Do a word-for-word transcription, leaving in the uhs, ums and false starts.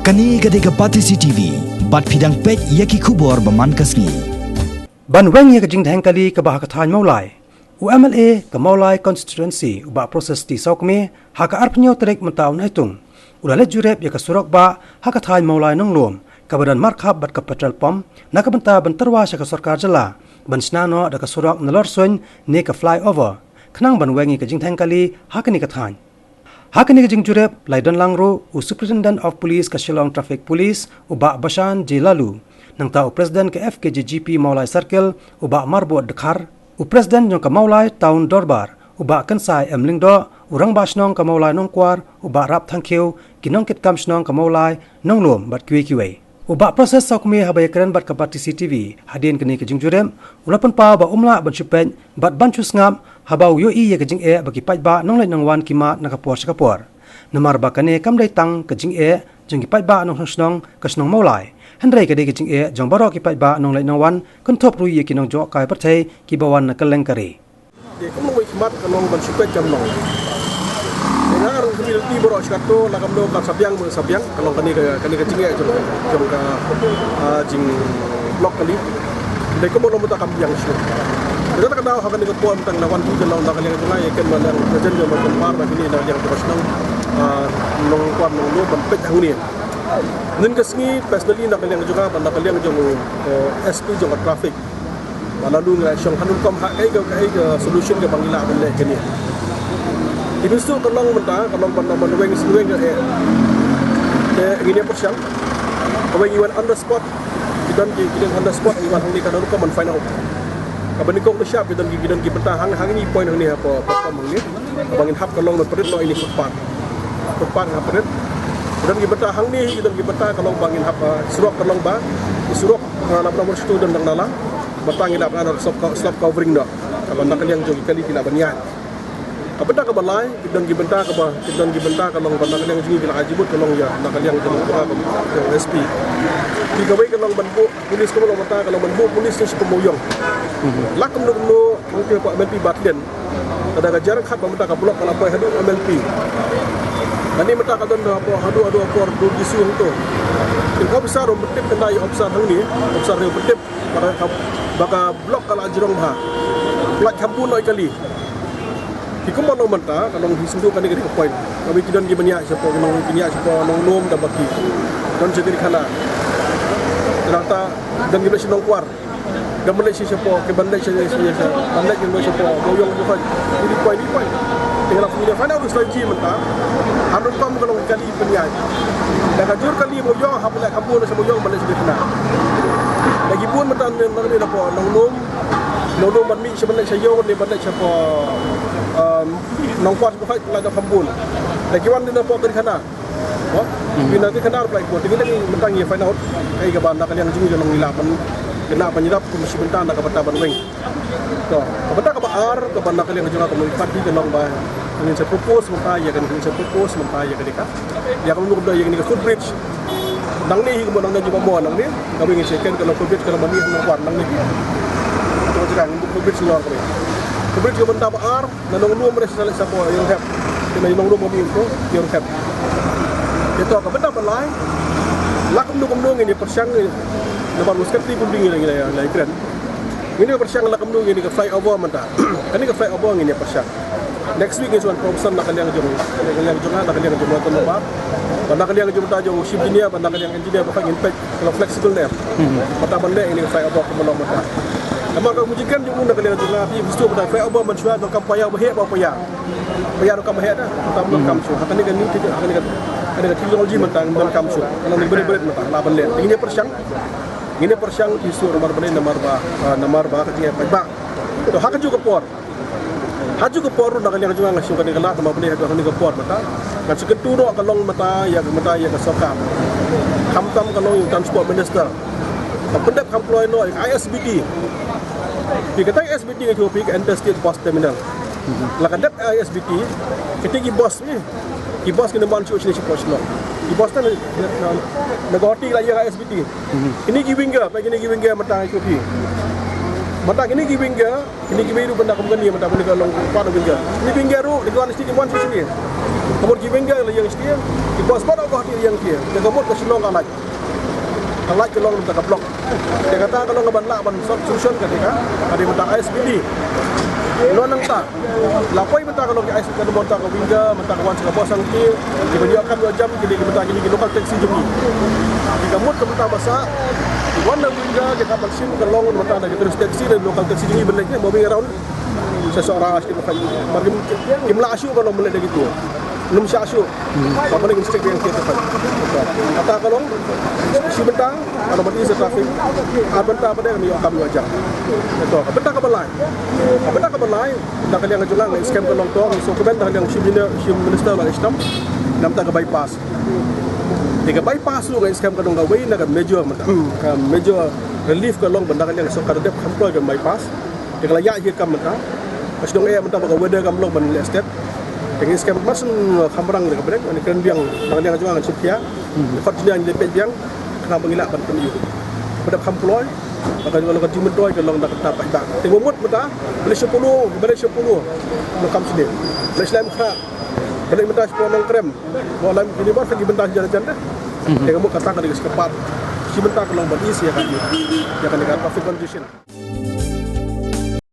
Kane ka dei ka Batesi T V, bad phi dang peit ïa ki khubor ba man ka sngi. Ban weng ïa ka jingdheng kali kaba ha ka thaiñ Mawlai, u M L A ka Mawlai Constituency, u Bah Proses T Sawkmie, ha ka arphew tarik mynta u Naitung, u la leit jurip ïa ka surok bah ha ka thaiñ Mawlai Nonglum, kaba don markhap bad ka petrol pump, na ka bynta ban tyrwa sha ka sorkar jylla ban shna noh da ka surok nalor suiñ ne ka flyover, khnang ban weng ïa ka jingdheng kali ha kane ka thaiñ. Ha kane ka jingjurip la ïadon lang ruh u Superintendent of Police ka Shillong Traffic Police, u Bah Bashan J Laloo, nangta u President ka F K J G P Mawlai Circle, u Bah Marbud Dkhar, u President jong ka Mawlai Town Dorbar, u Bah Kynsai M Lyngdoh, u Rangbah Shnong ka Mawlai Nongkwar, u Bah Rap Thangkhiew, ki nongkitkam shnong ka Mawlai Nonglum bad kiwei kiwei. U Bah Proses Sawkmie haba ïakren bad ka Batesi T V hadien kane ka jingjurip, u la pynpaw ba um lah ban shu peit bad ban shu sngap haba u ïohi ïa ka jingeh ba ki paidbah nongleit nongwan ki mad na ka por sha ka por. Namar ba kane kam dei tang ka jingeh jong ki paidbah nongshong shnong ka shnong Mawlai, hynrei ka dei ka jingeh jong baroh ki paidbah nongleit nongwan, kynthup ruh ïa ki nongjngohkai pyrthei kiba wan na kylleng ka ri. Te kum nongwei khmat ka long ban shu peit kam long. Te nga ruh kumne lynti baroh shi kato, la kam dei ka sabiang ba sabiang, ka long kane ka, kane ka jingeh jong, jong ka, ah, jingblock kali. Te kum long mynta kam biang shuh. Te kata ka daw ha kane ka por mynta nga la wan tu ka long na ka liang jong nga, ïa ken ba liang ka jen jong ba kynpar ba kine na liang jong ka shnong, ah, Nongkwar Nonglum ban peit hangne. Hynnin ka sngi personally na ka liang jong nga, ba na ka liang jong, eh, S P jong ka traffic, ba la lu nga shong hanun kam ha kaei ka, kaei ka solution kaba ngi lah ban leh kane. Ki bynta ka long mynta, ka long ban, ban weng sngeweng ka eh. Te ngin ïa pyrshang. Kawei ngi wan on the spot. Ki don ki, ki don on the spot, ngi wan hangne ka don rukom ban find out. Kaba nyngkong nyngshap ki don ki, ki don ki bynta hang, hangne point hangne hapoh, hapoh kam hangne. Kaba ngin hap ka long ban pynrit noh ïa ini footpath. Footpath ngin hap pynrit. Ki don ki bynta hangne, ki don ki bynta ka long ba ngin hap, ah, surok ka long ba, surok, ah, la pynmar shuh don dang nala. Bynta ngin hap ban slope co-, slope covering noh. Kaba na ka liang jong ki kali ki lah ban ïaid. Ka bynta kaba lai, ki don ki bynta kaba, ki don ki bynta ka long ba na ka liang jong ngi ki la ai jingmut ka long ïa na ka liang jong ka, ka, ka S P. Ki kawei ka long ban buh police, kaba long bynta ka long ban buh police sha sha Mawïong. La kumno kumno, kumno hapoh M L P Batlian. Ka da ka jingkhat ba mynta ka block ka la poi haduh M L P. Nangta mynta ka don hapoh haduh, haduh hapoh Dudgi Sung tu. Ki officer ruh pyntip, ka da ïa officer hangne, officer ruh pyntip ba ka, ba ka block ka la jrong bha. Pynlait kham bun noh ïa kali. Ki kumba long mynta ka long hi sngewthuh kane ka dei ka point. Kawei ki don ki ban ïaid shapoh, ki nong, ki ïaid shapoh Nonglum da ba ki don sha Kadikhana. Te nangta don ki ban leit sha Nongkwar. Ki ban leit sha, shapoh, ki ban leit sha, sha, sha, ban leit ki ban leit shapoh Mawïong, Mawïong. Ki dei point, dei point. Te nga la phi dei find out strategy mynta. Hanun kam ka long kali pynïaid. Da ka jur kali Mawïong, hap leit kham bun sha Mawïong ban leit sha Kadikhana. Da ki bun mynta ne, ne, ne, hapoh Nonglum. Nonglum ban mih sha ban leit sha Ïew ne ban leit shapoh, um, Nongkwar, shapoh Khaid, leit da kham bun. Da ki wan ne hapoh Kadikhana. Mo? Ki na Kadikhana pynlait bun. Te ngi dang mynta ngi find out kaei kaba na ka liang jong ngi jong ngi lah ban, ngi lah ban ïarap kum shi bynta na ka bynta ban weng. To, ka bynta kaba ar kaba na ka liang jong nga kum u party ka long ba ngin sa propose mynta ïa ka, ngin sa propose mynta ïa ka dei ka, ïa ka mut ïa kane ka footbridge. Nangne hi kumba nangne jong ba mo nangne, kaba ngin sa ken ka long footbridge ka long ba mih na Nongkwar nangne hi. To jong nga footbridge ngi long kaba. Footbridge ka bynta ba ar, na Nonglum re sa leit shapoh Ïewrhep. Te na Nonglum ba mih ko Ïewrhep. Te to ka bynta ba lai, la kumno kumno ngin ïa pyrshang, namar u secretary public ngi la, ngi la, ngi la kren. Ngin ïa pyrshang la kumno ngin ïa ka flyover mynta. Kane ka flyover ngin ïa pyrshang. Next week ngin sa wan proposal na ka liang jong, na ka liang jong nga, na ka liang jong Mawlai Town Dorbar. Bad na ka liang jong mynta jong u chief engineer, bad na ka liang engineer ba ka ngin peit ka long flexible ne em. Mynta ban leh ïa kane ka flyover kumno mynta. Namar ka mut jingkren jong u na ka liang jong nga, phi mesti mynta flyover mynshuwa donkam paia ba heh ba paia. Paia donkam ba heh da, mynta donkam shuh. Ha kane ka new technology, ha kane ka, kane ka technology mynta donkam shuh. Ka long bret bret mynta lah ban leh. Ngin ïa pyrshang. Ngin ïa pyrshang phi shu namar ba dei namar ba, ah, namar ba ka jingeh paidbah. To ha kajuh ka por. Ha kajuh ka por ruh na ka liang jong nga nga shu kane ka lad namar ba dei ha kajuh kane ka por mynta. Ngan shu kyntu noh ka long mynta ïa ka, mynta ïa ka sorkar. Khamtam ka long ïa u transport minister. Ka pyndep kham kloi noh ïa ka I S B T. Phi kata I S B T nga shu phi ka Interstate Bus Terminal. La ka dep I S B T, kiti ki bus ni. Ki bus kine ban shu shini shu pos lo. Ki bus ta na, na, na Guwahati la ïa I S B T. Kine ki winger, pa kine ki winger mynta shu phi. Mynta kine ki winger, kine ki winger mynta kum kane mynta kine ka long pa winger. Kine winger ruh, kine ban shu shini. Ka mut ki winger la ïeng sha ki, ki bus ba dang ka hati ïeng ki. Te ka mut ka Shillong ka lait. Ka lait ka long mynta ka block. Te kata ka long ka ban lah ban sub solution ka te ka. Ka dei mynta I S B D. Lo nangta. La poi mynta ka long ki I S B D ka long mynta ka winger, mynta ka wan sa ka bus ang ki. Ki ban ïoh kam ïoh jam ki dei mynta ki, ki local taxi jong ki. Ki ka mut ka mynta ba sa. Wan na winger ki ka ban shim ka long mynta da ki tourist taxi da local taxi jong ki ban leit ne moving around. Sa sa ra ki ba ka. Mar kim, kim lah shu ka long ban leit da ki tu. Num sha shu. Ba pynlong stick yang kita kan. Kata ka long shi bynta, ka long ban ease traffic. Ar bynta ba dei ka ïoh kam ïoh jam. To, ka bynta ka ba lai. Ka bynta ka ba lai, da ka liang ka jylla nga scam ka long to, so ka bynta ka liang shi bynta, shi minister la stamp. Namta ka bypass. Te ka bypass ruh nga scam ka long kawei na ka major, ka major relief ka long bynta ka liang sorkar dep kham poi ka bypass. Te ka la ïaid hi kam mynta. Ka sdang eh mynta ba ka weather kam long ban leh stet. Te ngi skhem masen kham rang ka brek, ngi kren biang, dang liang jong ngan suk khia. Khot jingïa ngi peit biang, khnang ba ngi lah ban pynïoh. Ba dep kham ploh, ba ka jong ka jingmyntoi ka long da kata paidbah. Te ba mut mynta, ba leit sha Polo, ba leit sha Polo. Nongkam sdang. Ba leit sha Laitumkhrah. Ba leit mynta sha Nongkrem. Ba leit kine ba ki bynta jan jan dah. Te ka mut kata ka dei ka skhem pat. Shi bynta ka long ban ease ïa ka, ïa ka traffic congestion.